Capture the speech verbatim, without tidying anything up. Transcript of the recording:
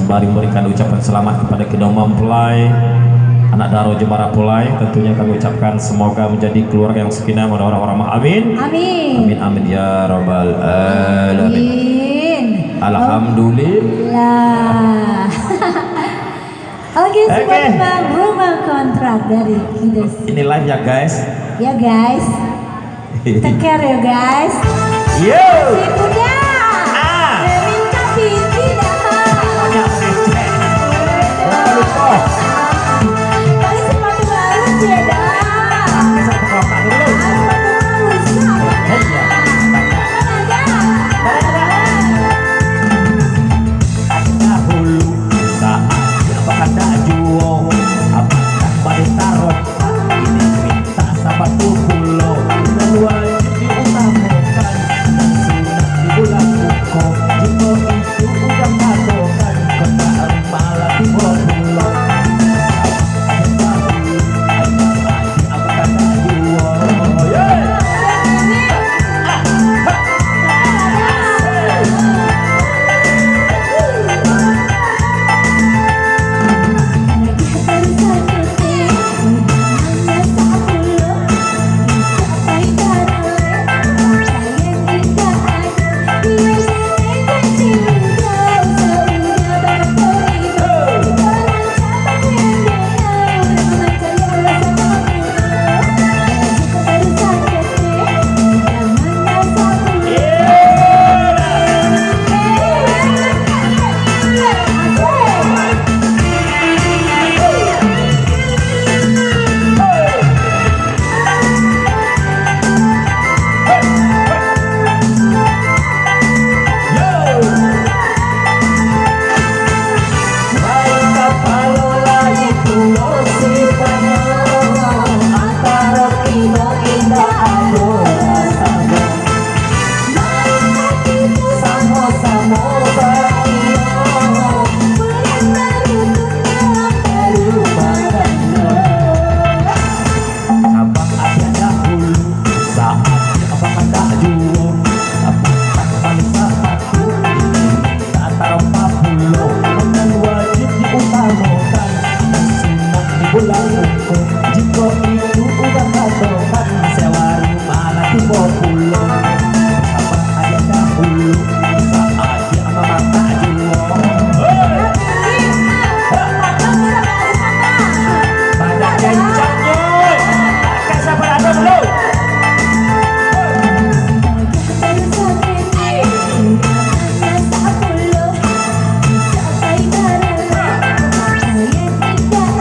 Mari memberikan ucapan selamat kepada kedua mempelai, anak daro jo marapulai. Tentunya kami ucapkan semoga menjadi keluarga yang sakinah mawaddah warahmah. Amin. Amin. Amin, amin ya rabbal alamin. Amin. Alhamdulillah. Lah. Oke, Oke. Sebuah Rumah Kontrak dari Kides. Ini live ya guys. Ya guys, take care ya guys. Yo. Si Bunda.